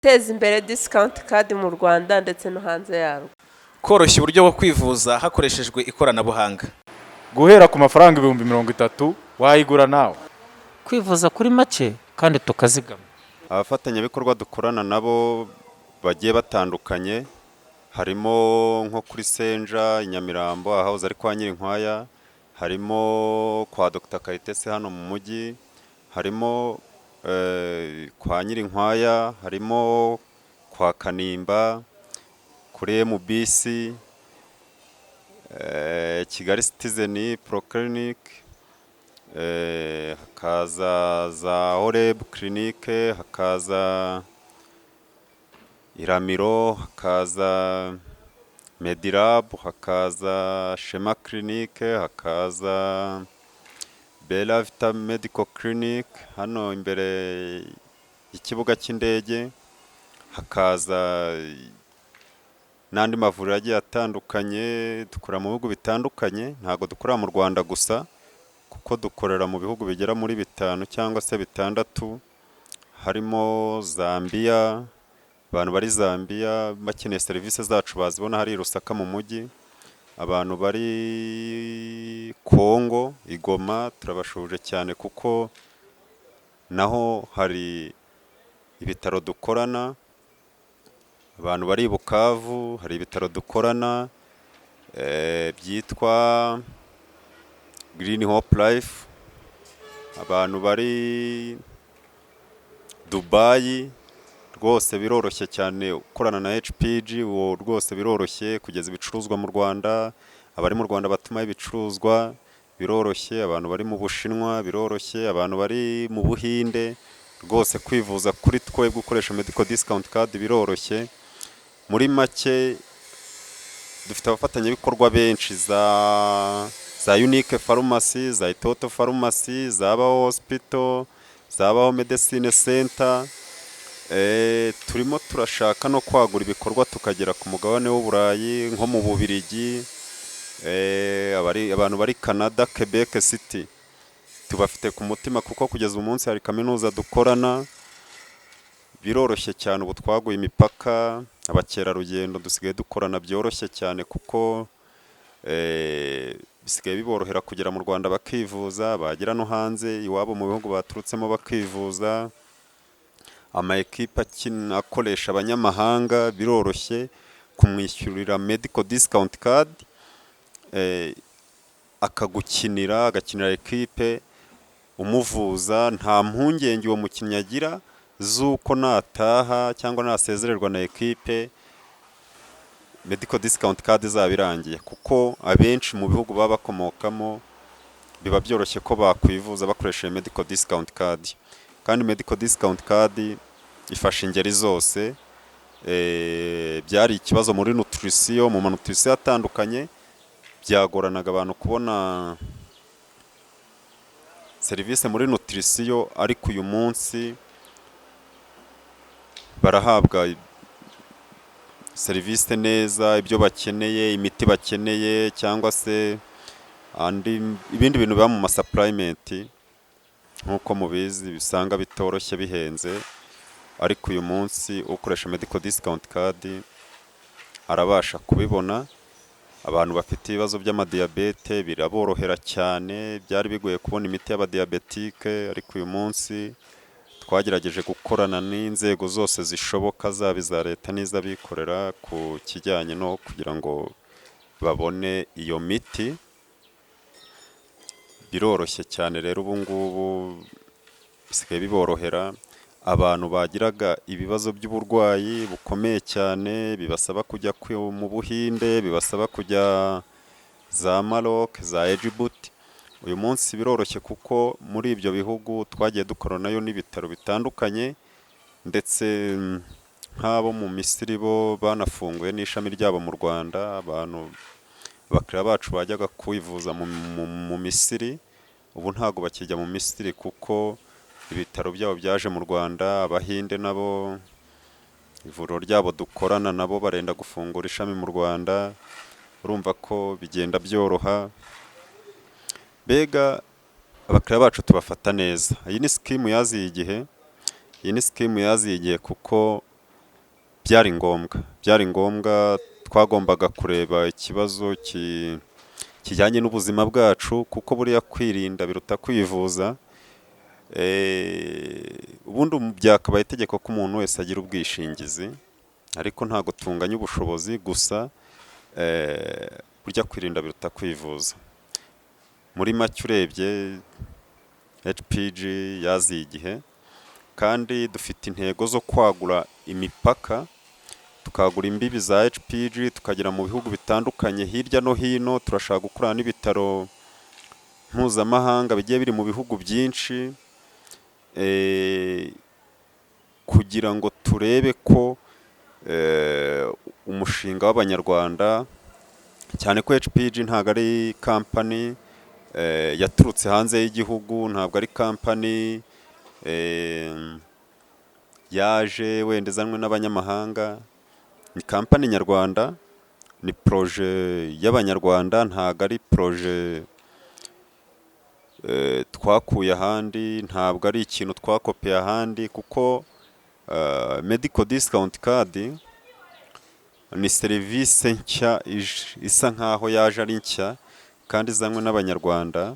Guteza imbere discount card mu Rwanda ndetse no hanze yarwo. Koroshya uburyo bwo kwivuza hakoreshejwe ikoranabuhanga. Guhera ku mafaranga 30,000 wayigura nawe. Kwivuza kuri make kandi tukazigama. Abafatanyabikorwa dukorana nabo bagiye batandukanye, harimo nko kuri Senja i Nyamirambo ahahoze ari kwa Nyirinkwaya, harimo kwa Dr Kayitesi hano mu mujyi, harimo kwa Nyirinkwaya, harimo kwa Kanimba, kuri MBC, Kigali Citizen Proclinic, hakaza za Oreb Clinic, hakaza Iramiro, hakaza Medilab, hakaza Shema Clinic, hakaza Bella Vita Medical Clinic hano imbere y'ikibuga cy'indege, hakaza n'andi mavuriro agiye atandukanye. Dukorera mu bihugu bitandukanye, ntabwo dukorera mu Rwanda gusa, kuko dukorera mu bihugu bigera muri bitanu cyangwa se bitandatu, harimo Zambia. Abantu bari Zambia bakeneye serivisi zacu bazibona hari i Lusaka mu mujyi. Abantu bari Kongo i Goma turabashuhuje cyane, kuko naho hari ibitaro dukorana. Abantu bari i Bukavu hari ibitaro dukorana byitwa Green Hope Life. Abantu bari Dubai rwose biroroshye cyane gukorana na HPG, uwo rwose biroroshye kugeza ibicuruzwa mu Rwanda. Abari mu Rwanda batumaho ibicuruzwa biroroshye, abantu bari mu Bushinwa biroroshye, abantu bari mu Buhinde rwose kwivuza kuri twe gukoresha medical discount card biroroshye. Muri make dufite abafatanyabikorwa benshi, za Unique Pharmacy, za Itoto Pharmacy, za Baho Hospital, za Baho Medicine Center. Turimo turashaka no kwagura ibikorwa tukagera ku mugabane w'Uburayi, nko mu Bubiligi, abantu bari Canada, Quebec City tubafite ku mutima, kuko kugeza umunsi hari kaminuza dukorana. Biroroshye cyane, ubu twaguye imipaka. Abakerarugendo dusigaye dukorana byoroshye cyane, kuko bisigaye biborohera kugera mu Rwanda bakivuza, bagera no hanze iwabo mu bihugu baturutsemo bakivuza. Ama ekipa akina akoresha abanyamahanga biroroshye kumwishyurira medical discount card, akagukinira, agakinira ekipe umuvuza. Nta mpungenge uwo mukinnyi agira z'uko nataha cyangwa nasezererwa na ekipe medical discount card izaba irangiye, kuko abenshi mu bihugu baba bakomokamo biba byoroshye ko bakwivuza bakoresheje medical discount card. Kandi medical discount card ifasha ingeri zose. Byari ikibazo muri nutrition, mu ma nutrition atandukanye byagoranaga abantu kubona serivisi muri nutrition, ariko uyu munsi barahabwa serivisi neza, ibyo bakeneye, imiti bakeneye cyangwa se andi ibindi bintu biba mu ma supplement. Nk'uko mubizi bisanga bitoroshye, bihenze, ariko uyu munsi ukoresha medical discount card arabasha kubibona. Abantu bafite ibibazo by'amadiyabete biraborohera cyane. Byari bigoye kubona imiti y'abadiyabetike, ariko uyu munsi twagerageje gukorana n'inzego zose zishoboka, zaba iza leta n'iz'abikorera, ku kijyanye no kugira ngo babone iyo miti. Biroroshye cyane rero, ubu ngubu bisigaye biborohera. Abantu bagiraga ibibazo by'uburwayi bukomeye cyane bibasaba kujya mu Buhinde, bibasaba kujya za Maroc, za Egibuti, uyu munsi biroroshye, kuko muri ibyo bihugu twagiye dukoranayo n'ibitaro bitandukanye, ndetse nk'abo mu Misiri bo banafunguye n'ishami ryabo mu Rwanda. Abantu, abakiriya bacu bajyaga kwivuza mu Misiri, ubu ntabwo bakijya mu Misiri kuko ibitaro byabo byaje mu Rwanda. Abahinde nabo ivuriro ryabo dukorana nabo barenda gufungura ishami mu Rwanda. Urumva ko bigenda byoroha. Mbega abakiriya bacu tubafata neza. Iyi ni scheme yaziye igihe, iyi ni scheme yaziye igihe kuko Byari ngombwa, byari ngombwa. Twagombaga kureba ikibazo kijyanye n'ubuzima bwacu, kuko buriya kwirinda biruta kwivuza. Ubundi byakabaye itegeko ko umuntu wese agira ubwishingizi, ariko ntabwo tunganya ubushobozi. Gusa burya kwirinda biruta kwivuza. Muri make, urebye HPG yaziye igihe, kandi dufite intego zo kwagura imipaka, tukagura imbibi za HPG, tukagera mu bihugu bitandukanye hirya no hino. Turashaka gukorana n'ibitaro mpuzamahanga bigiye biri mu bihugu byinshi, kugira ngo turebe ko umushinga w'Abanyarwanda, cyane ko HPG ntabwo ari kampani yaturutse hanze y'igihugu, ntabwo ari kampani yaje wenda izanwe n'abanyamahanga, ni kampani nyarwanda, ni projet y'Abanyarwanda, ntabwo ari projet twakuye ahandi, ntabwo ari ikintu twakopeye ahandi, kuko medical discount card ni serivisi nshya isa nkaho yaje ari nshya kandi izanywe n'Abanyarwanda.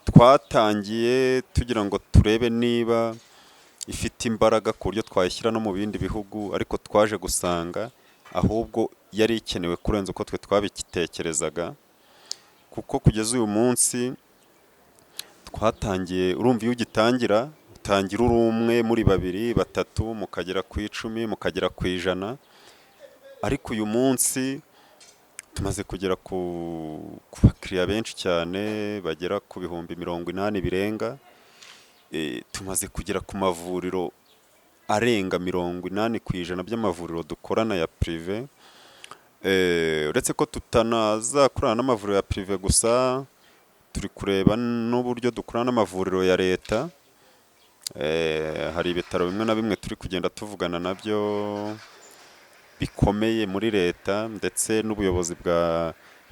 Twatangiye tugira ngo turebe niba ifite imbaraga ku buryo twayishyira no mu bindi bihugu, ariko twaje gusanga ahubwo yari ikenewe kurenza uko twe twabitekerezaga, kuko kugeza uyu munsi twatangiye, urumva iyo ugitangira, utangira uri umwe muri babiri, batatu, mukagera ku 10, mukagera ku 100, ariko uyu munsi tumaze kugera ku bakiriya benshi cyane bagera ku 80,000 birenga. Tumaze kugera ku mavuriro arenga 80% by'amavuriro dukorana ya privé. Uretse ko tutanazakorana n'amavuriro ya privé gusa, turi kureba n'uburyo dukorana n'amavuriro ya leta. Hari ibitaro bimwe na bimwe turi kugenda tuvugana nabyo bikomeye muri leta, ndetse n'ubuyobozi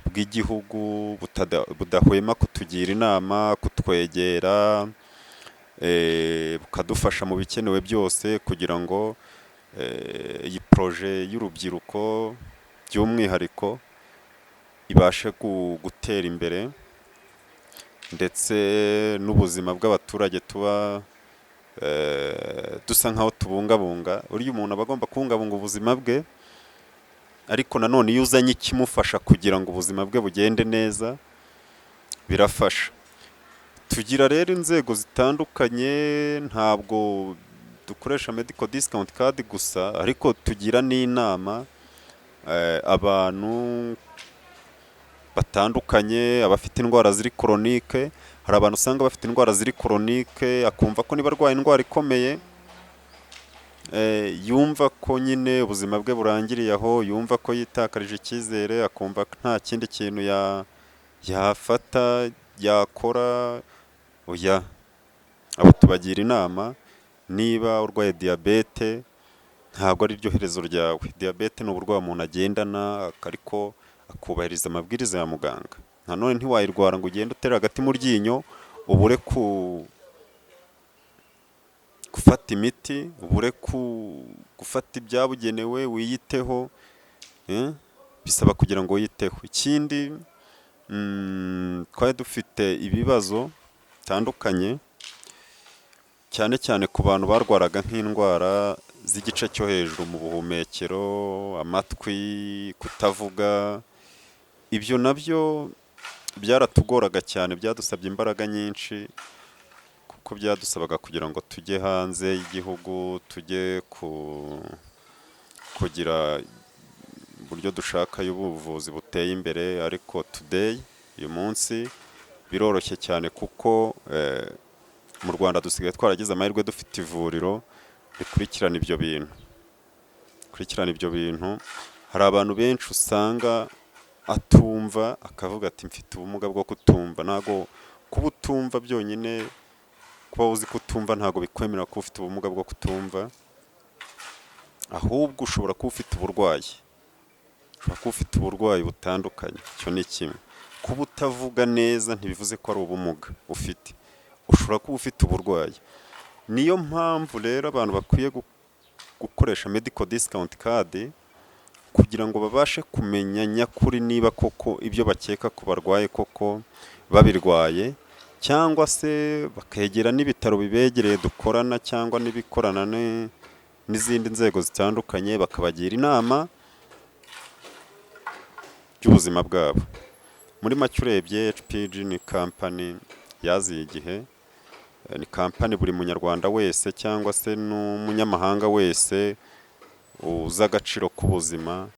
bw'igihugu budahwema kutugira inama, kutwegera, bukadufasha mu bikenewe byose kugira ngo iyi projet y'urubyiruko by'umwihariko ibashe gutera imbere, ndetse n'ubuzima bw'abaturage tuba dusa nkaho tubungabunga. Burya umuntu aba agomba kubungabunga ubuzima bwe, ariko nanone iyo uzanye ikimufasha kugira ngo ubuzima bwe bugende neza, birafasha. Tugira rero inzego zitandukanye, ntabwo dukoresha medical discount card gusa, ariko tugira n'inama abantu batandukanye, abafite indwara ziri chronique. Hari abantu usanga bafite indwara ziri chronique, akumva ko niba arwaye indwara ikomeye, yumva ko nyine ubuzima bwe burangiriye aho, yumva ko yitakarije icyizere, akumva ko nta kindi kintu yafata yakora. Oya, abo tubagira inama: niba urwaye diyabete, ntabwo ari ryo herezo ryawe. Diyabete ni uburwayi umuntu agendana, ariko akubahiriza amabwiriza ya muganga. Nanone ntiwayirwara ngo ugende utere agati mu ryinyo, ubure ku gufata imiti, ubure ku gufata ibyabugenewe wiyiteho. Bisaba kugira ngo wiyiteho. Ikindi, twari dufite ibibazo bitandukanye, cyane cyane ku bantu barwaraga nk'indwara z'igice cyo hejuru mu buhumekero, amatwi, kutavuga. Ibyo nabyo byaratugoraga cyane, byadusabye imbaraga nyinshi, kuko byadusabaga kugira ngo tujye hanze y'igihugu, tujye ku kugira uburyo dushakayo ubuvuzi buteye imbere. Ariko today, uyu munsi, biroroshye cyane, kuko mu Rwanda dusigaye twaragize amahirwe, dufite ivuriro rikurikirana ibyo bintu, rikurikirana ibyo bintu. Hari abantu benshi usanga atumva, akavuga ati: "Mfite ubumuga bwo kutumva." Ntabwo kuba utumva byonyine, kuba uzi ko utumva, ntabwo bikwemerera kuba ufite ubumuga bwo kutumva. Ahubwo ushobora kuba ufite uburwayi, ushobora kuba ufite uburwayi butandukanye. Icyo ni kimwe. Kuba utavuga neza ntibivuze ko ari ubumuga ufite, ushobora kuba ufite uburwayi. Niyo mpamvu rero abantu bakwiye gukoresha medical discount card kugira ngo babashe kumenya nyakuri niba koko ibyo bakeka ko barwaye koko babirwaye, cyangwa se bakegera n'ibitaro bibegereye dukorana cyangwa n'ibikorana n'izindi nzego zitandukanye, bakabagira inama by'ubuzima bwabo. Muri make, urebye HPG ni kampani yaziye igihe, ni kampani buri Munyarwanda wese cyangwa se n'umunyamahanga wese uzi agaciro k'ubuzima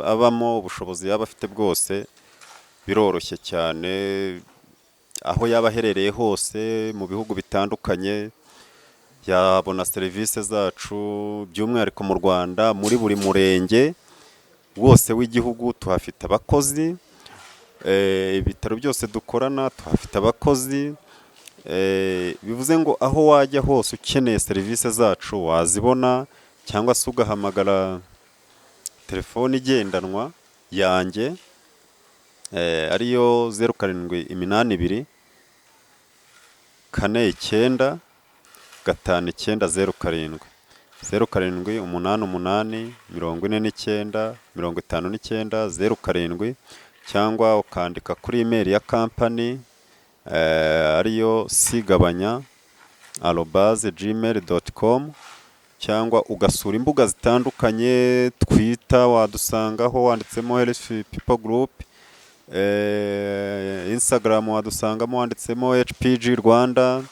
abamo, ubushobozi yaba afite bwose. Biroroshye cyane, aho yaba aherereye hose mu bihugu bitandukanye yabona serivisi zacu. By'umwihariko mu Rwanda, muri buri murenge wose w'igihugu tuhafite abakozi. Ibitaro byose dukorana tuhafite abakozi. Bivuze ngo aho wajya hose ukeneye serivisi zacu wazibona, cyangwa se ugahamagara telefone igendanwa yanjye, ariyo 0782 4959 07, 0788 49 59 07, cyangwa ukandika kuri email ya kampani, ariyo sigabanya@gmail.com, cyangwa ugasura imbuga zitandukanye. Twitter wadusangaho wanditsemo Health People Group, Instagram wadusangamo wanditsemo HPG Rwanda,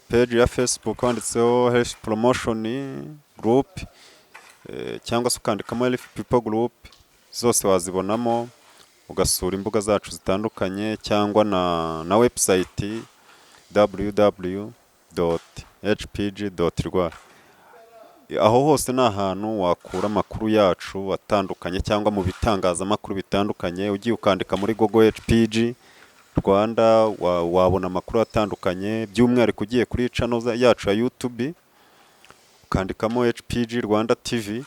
page ya Facebook wanditseho Health Promotion Group, cyangwa se ukandikamo Health People Group, zose wazibonamo. Ugasura imbuga zacu zitandukanye cyangwa na website www.hpg.rw. Aho hose ni ahantu wakura amakuru yacu atandukanye, cyangwa mu bitangazamakuru bitandukanye. Ugiye ukandika muri Google HPG Rwanda wabona amakuru atandukanye. By'umwihariko ugiye kuri channel yacu ya YouTube, ukandikamo HPG Rwanda TV,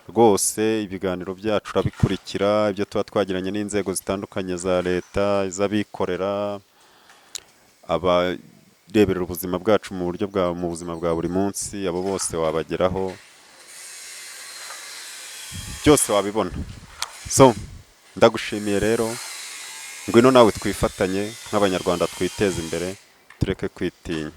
rwose ibiganiro byacu urabikurikira, ibyo tuba twagiranye n'inzego zitandukanye za leta, iz'abikorera, abareberera ubuzima bwacu mu buryo bwa mu buzima bwa buri munsi, abo bose wabageraho, byose wabibona. So ndagushimiye rero, ngwino nawe twifatanye nk'Abanyarwanda, twiteze imbere, tureke kwitinya.